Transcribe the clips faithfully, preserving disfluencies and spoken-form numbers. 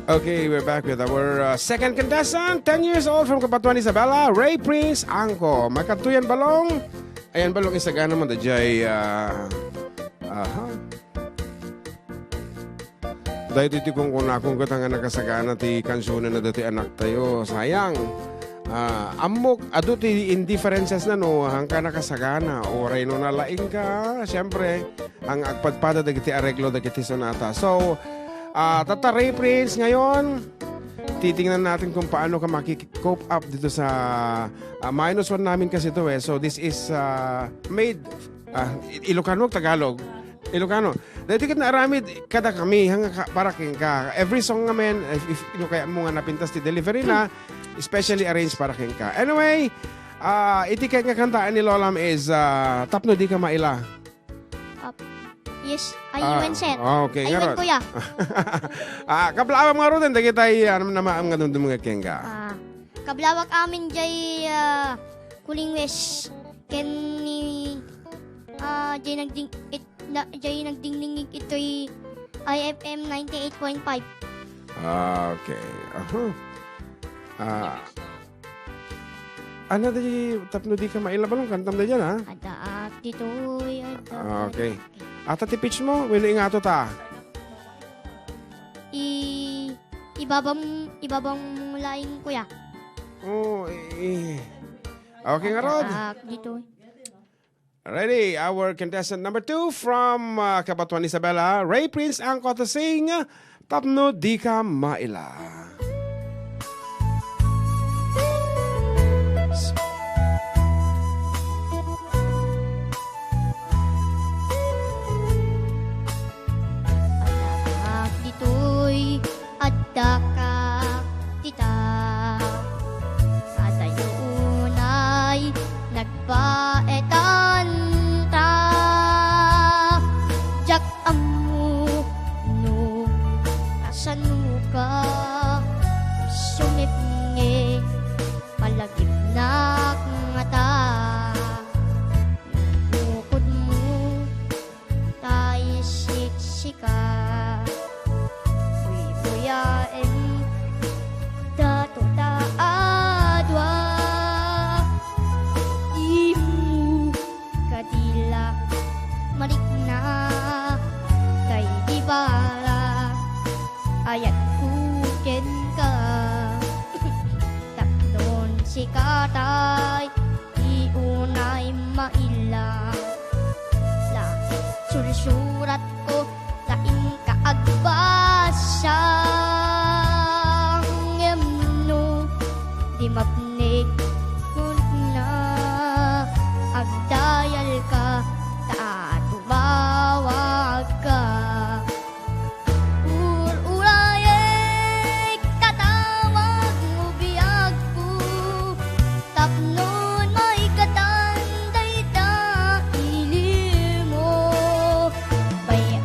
Okay, we're back with our uh, second contestant, ten years old from Cabatuan, Isabela, Ray Prince Angco. Makadto yan, Balong. Ayan, Balong, isagana mo, dayjay, uh, aha. Daytoy ti kunkunakon ket nga nakasagana ti kansionen na dati anak tayo. Sayang. Ah, ammok, adu ti indifferences na no, hangka nakasagana. Uray no nalaing ka, siyempre, ang agpadpada dagiti areglo dagiti sonata. So, ah, Tata Ray Prince, ngayon, titingnan natin kung paano ka maki-cope up dito sa, ah, minus one namin kasi ito eh. So, this is, ah, made, ah, I-, Ilocano, Tagalog? Ilocano. Dahil tikit na aramid kada kami, hanga ka, para kenka. Every song nga men, if, if, no, kaya mo nga napintas ti delivery na, especially arranged para kenka. Anyway, ah, iti kaya nga kantaan ni Lolam is, ah, Tapno Di Ka Maila. Up. Yes. Ay, Ah, iwan, sir. Okay, Ay, iwan, ngarud. Kuya. Ah, kablawam nga ruden, dagitay, ano naman, ang ganun dum nga kenka. Ah, kablawak amin jay, ah, Kuling West. Ken ni, ah, jay nagding-, it-, na, jay nagdingdingig itoy I F M ninety-eight point five. Ah, okay. Aha. Ah, ano di, Tapno Di Ka Maila, Balong, kantam na dyan, ha? Addaak ditoy, addaak. Ah, okay. Ata ti pitch mo, wenno ingato ta? I-, ibabam, ibabam mo laing, kuya. Oh, eh. Okay, ngarud. Addaak ditoy. Ready, our contestant number two from, uh, Cabatuan, Isabela, Ray Prince Angco to sing, Tapno Di Ka Maila. Addaak ditoy, addaka dita. Adayo unay nagbaetanta. Diak ammo no kasano ka sumipnget, palagipnak ngata. Bukodmo tay siksika. Buybuyaem dato ta a dua. Dimo kadi la marikna tay di bala. Ayatko kenka. Tapnon sika tay di unay maila. La, sursuratko ta inka agbasa. Ngem no di mapnek, kunna agdayalka ta tumawagka. Ur-urayek, tatawag mo biagko, tapnon maikatan dayta ilimo. Bay-,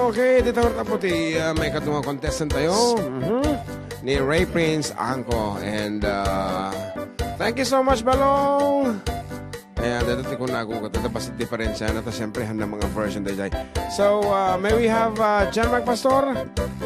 Okay, dita ta po ti, ah, maikadua nga contestant tayo. Mhm. Ni Ray Prince Angco. And, ah, thank you so much, Balong. Ayan, dito ti kunago ko. Dito pa si diferensya na to. Siyempre, han na mga version tayo dyan. So, ah, may we have, ah, John Mark Pastor?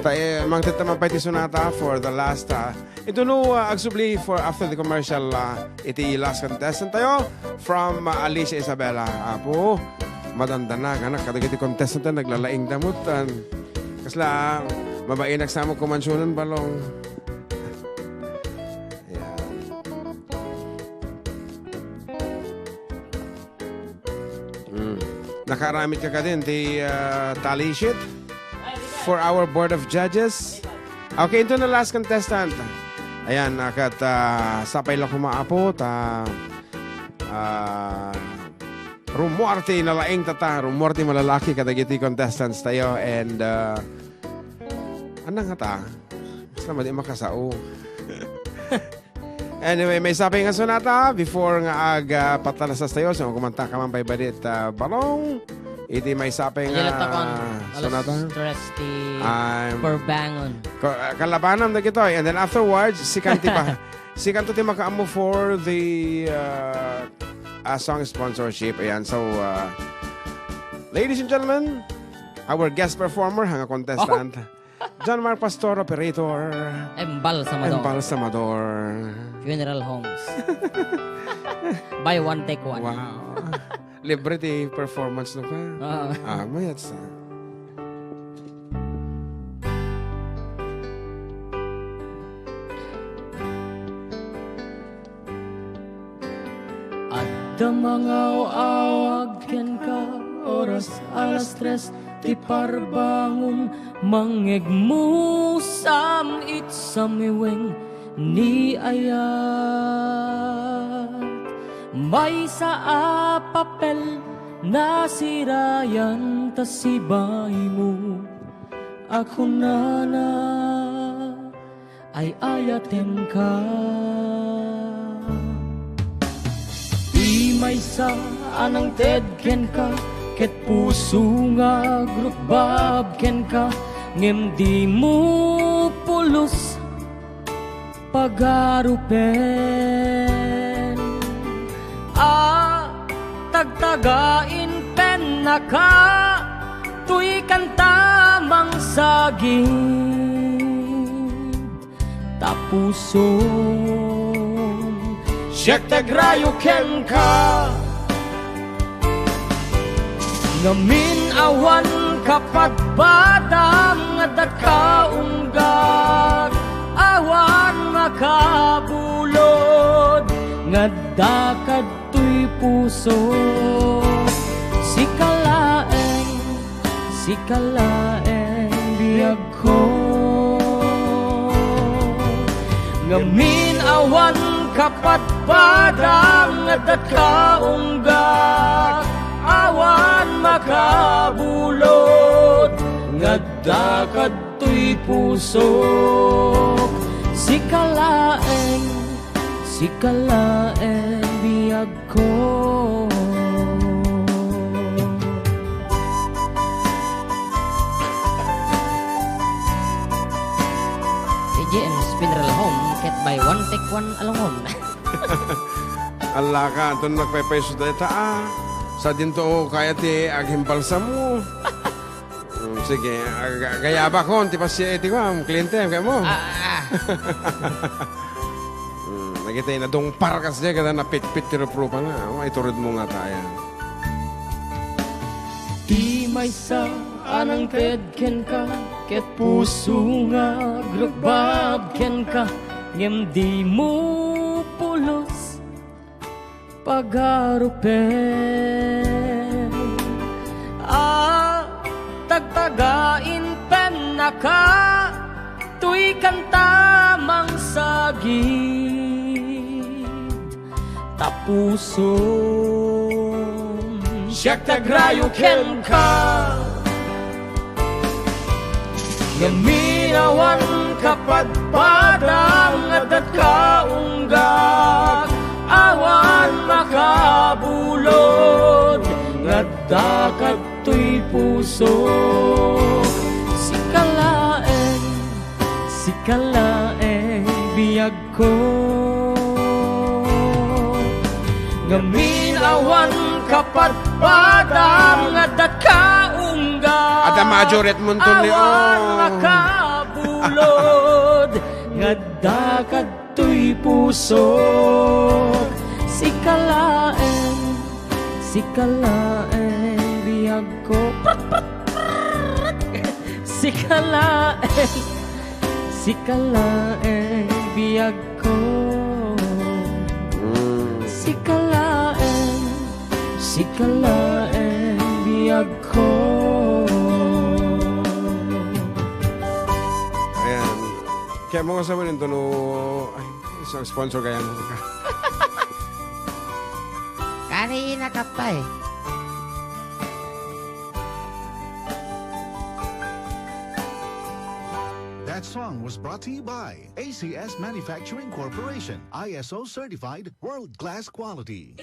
Ta-, eh, mangtitaman pa iti sonata for the last, ah, Ito no, ah, agsubli for after the commercial, ah, iti last contestant tayo from, ah, Alicia Isabela. Apo, madandana, anak, kadagiti contestant tayo, naglalaing damot, ah, kasla, ah, mabainak sa mo kumansunan, Balong. Ayan. Mm. Nakaaramid ka kadin ti, ah, tally sheet for our board of judges. Okay, into the last contestant. Ayan, akat, ah, sapay la koma, apo, ta, ah, rummuar ti nalaing tata, rummuar ti malalaki kadagiti contestants tayo, and, ah, anang nga ta? Basta madi makasao. Anyway, maysapay nga sonata before nga ag, ah, patalasas tayo. So, kumanta ka man pay badit, ah, Balong. Iti maysapay nga Ayan, alas sonata. Tres ti Ay. Purbangon. Ko-, ah, kalabanam dagitoy. And then afterwards, si Kanti pa. Si Kanto ti makaammo for the, ah, ah, song sponsorship. Ayan. So, ah, ladies and gentlemen, our guest performer, hanga contestant. John Mark Pastor, operator. Embalsamador. Embalsamador. Funeral homes. Buy one, take one. Wow. Libre ti performance no ka. Oo. Ah, mayat sa. Adda mangaw-awag kenka, oras alas tres ti parbangon, mangngegmusam it samiweng ni ayat. Maysa a papel nasirayan ta sibaymo a kunana, ay-ayatenka. Ti maysa a nangted kenka, ket puso nga agrukbab kenka, ngem dimo pulos pagarupen. A tagtagain pennaka, toy kanta mangsagid. Ta pusom, siak ti agrayo kenka. Ngamin awan kapadpadam nga adda ka unggak, awan makabulod nga adda kadtoy puso. Sika laeng, sika laeng biag ko. Ngamin awan kapadpadam nga adda ka unggak, awan makabulod nga adda kadtoy pusok. Sika laeng, sika laeng biag ko. Ti J M's Funeral Home, ket buy one, take one alungon. Allaka, anton nagpaypayso dayta, ah. Sa dinto, kaya ti agimbalsam mo. Mm, sige, ag-, gayabakon, ti pasia iti kuam, klientem, kaya mo. Ah, ah. Mm, nagitay na dungpar kas diay, kada napitpit ti ruprupana. Oh, itured mo nga ta, ayan. Ti maysa a nangted kenka, ket puso nga agrukbab kenka, ngem dimo pulos pagarupen. A tagtagain pennaka, toy kanta mangsagid. Ta pusom, siak ti agrayo kenka. Ngamin awan kapadpadam nga adda ka unggak, awan makabulod nga adda kadtoy pusok. Kalaeng biagko. Ngamin awan kapadpadam nga adda kaungga. Adda major at munton ni, awan oh, nakabulod nga adda kadtoy puso. Sika laeng, sika laeng biagko. Sika laeng, sika laeng biagko. Mm. Sika laeng, sika laeng biagko. Ayan. Kaya mo nga sa manin to, no, ay, isang sponsor kaya mo ka. Kari na kapay. That song was brought to you by A C S Manufacturing Corporation, I S O certified, world-class quality.